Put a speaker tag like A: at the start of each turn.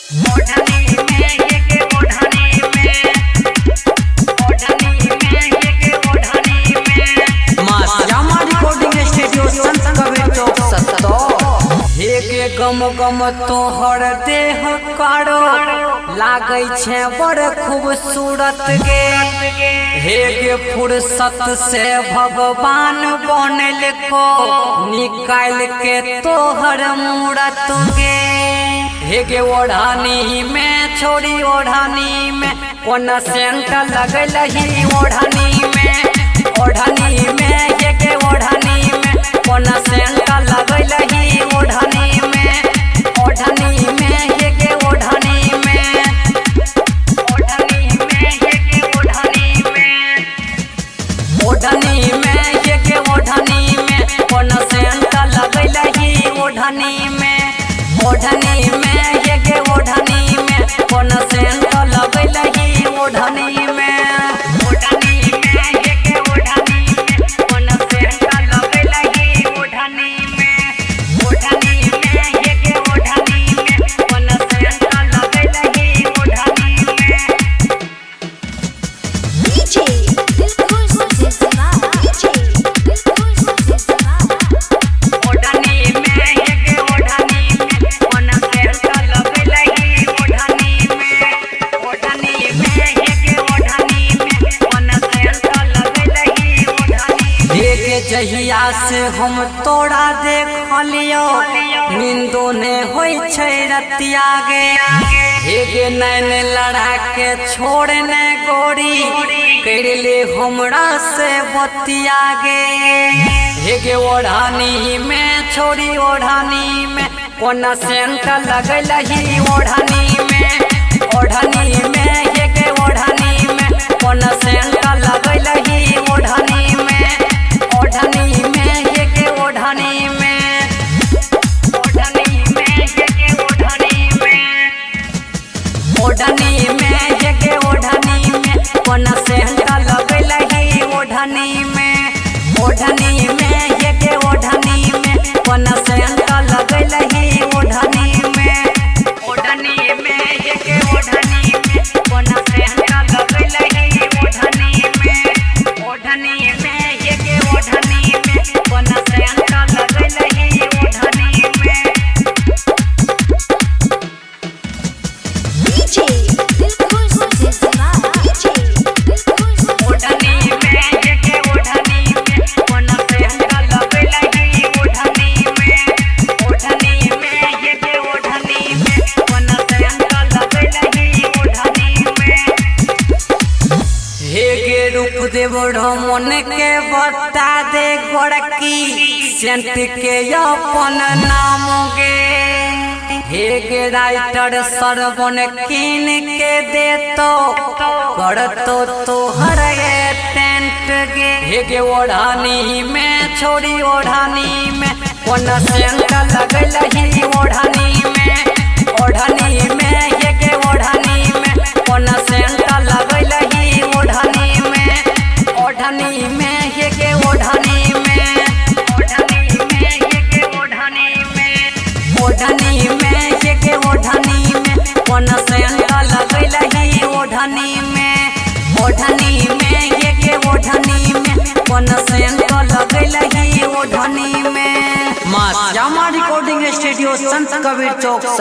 A: ओढ़नी में हे गे ओढ़नी में, ओढ़नी में हे गे ओढ़नी में।
B: माँ श्यामा रिकॉर्डिंग स्टूडियो, संत कबीर चौक, सत्तो। हे गे गम गम तोहर देह कारो लागै छे बड़ खूबसूरत गे। हे गे फुर्सत से भगवान बनल को निकाल के तोहर मूरत गे। हे गे ओढ़नी में छोरी ओढ़नी में कोना सेंट लगलही ओढ़नी में, ओढ़नी में हे गे ओढ़नी में कोना सेंट लगलही ओढ़नी में, ओढ़नी में हे गे ओढ़नी में,
A: ओढ़नी में हे गे ओढ़नी में,
B: ओढ़नी में हे गे ओढ़नी में कोना सेंट लगलही ओढ़नी में, ओढ़नी में हे गे ओढ़नी में कोना सेंट लगलही ओढ़नी में।
A: ओढ़नी में हे गे ओढ़नी में कोना सेंट लगलही ओढ़नी में, ओढ़नी में हे गे ओढ़नी में कोना सेंट लगलही ओढ़नी में।
C: DJ Dilkhush Jisma, DJ Dilkhush Jisma।
A: ओढ़नी में हे गे ओढ़नी में कोना सेंट लगलही ओढ़नी में, ओढ़नी में हे गे ओढ़नी में कोना सेंट लगलही ओढ़नी।
B: देख जहिया से हम तोरा देखलियो नींदो ने होई छै रतिया गे। हे गे नैन लड़ा के छोड़ने गोरी कर ले हमरा से बतिया गे। हे गे ओढ़नी में छोरी ओढ़नी में कोना सेंट लगलही ओढ़नी में, ओढ़नी में हे गे ओढ़नी में कोना सेंट लगलही ओढ़नी में, ओढ़नी में हे गे ओढ़नी में,
A: ओढ़नी में हे गे ओढ़नी में,
B: ओढ़नी में हे गे ओढ़नी में कोना सेंट लगलही ओढ़नी में, ओढ़नी में हे गे ओढ़नी में कोना सेंट लगलही ओढ़नी में।
A: ओढ़नी में हे गे ओढ़नी में कोना सेंट लगलही ओढ़नी में, ओढ़नी में हे गे ओढ़नी में कोना सेंट लगलही ओढ़नी में।
C: DJ Dilkhush Jisma, DJ Dilkhush।
A: ओढ़नी में हे गे ओढ़नी में कोना सेंट लगलही ओढ़नी में, ओढ़नी में हे गे ओढ़नी में कोना सेंट लगलही ओढ़नी में।
B: हे गे रूप देव मन के बता दे गोरकी सेंट के अपन नाम गे। हे गे राइटर सरबन कीन के दे तो कर तोहर ये टेंट गे। हे गे ओढ़नी में छोरी ओढ़नी में कोना सेंट लगलही ओढ़नी में, ओढ़नी में हे गे ओढ़नी में कोना सेंट लगलही ओढ़नी में, ओढ़नी में हे गे ओढ़नी में,
A: ओढ़नी में हे गे ओढ़नी में,
B: ओढ़नी में हे गे ओढ़नी में कोना सेंट लगलही ओढ़नी में, ओढ़नी में हे गे ओढ़नी में कोना सेंट लगलही ओढ़नी में। माँ श्यामा रिकॉर्डिंग स्टूडियो, संत कबीर चौक, सत्तो।